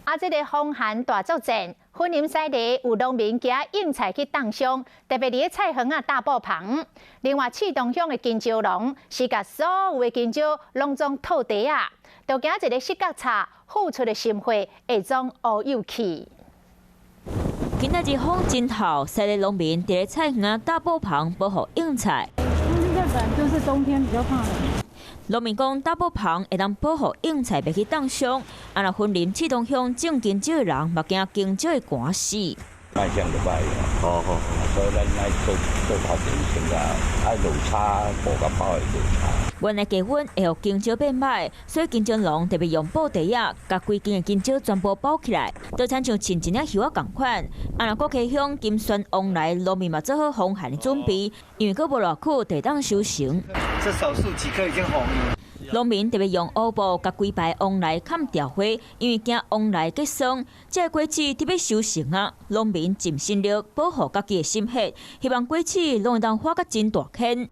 啊，這个風寒大作戰，雲林西螺有農民驚應菜去凍傷，特別佇咧菜園仔搭布棚。另外，刺桐鄉的香蕉農是共所有的香蕉攏總套袋仔，就驚一个失覺差，付出的心血會總烏有去。今仔日風真透，西螺農民佇咧菜園仔搭布棚保護應菜。這就是冬天比較怕冷。農民講，搭布棚會當保護應菜袂去凍傷。啊，若雲林刺桐鄉種香蕉的人，嘛驚香蕉會寒死。賣相就歹啊，所以咱愛做做頭前先甲愛落差，布共包會落差。原來低溫會予香蕉變歹，所以香蕉農特別用布袋仔，共規間的香蕉全部包起來，就親像穿一領袖仔仝款。啊，若國溪鄉金萱旺來農民嘛做好防寒的準備，因為閣無偌久就會當收成。這少數幾顆已經紅了。農民特別用烏布共規排旺來崁牢花，因為驚旺來結霜。這个果子特別收成啊，農民盡心力保護家己的心血，希望果子攏會當花甲真大顆。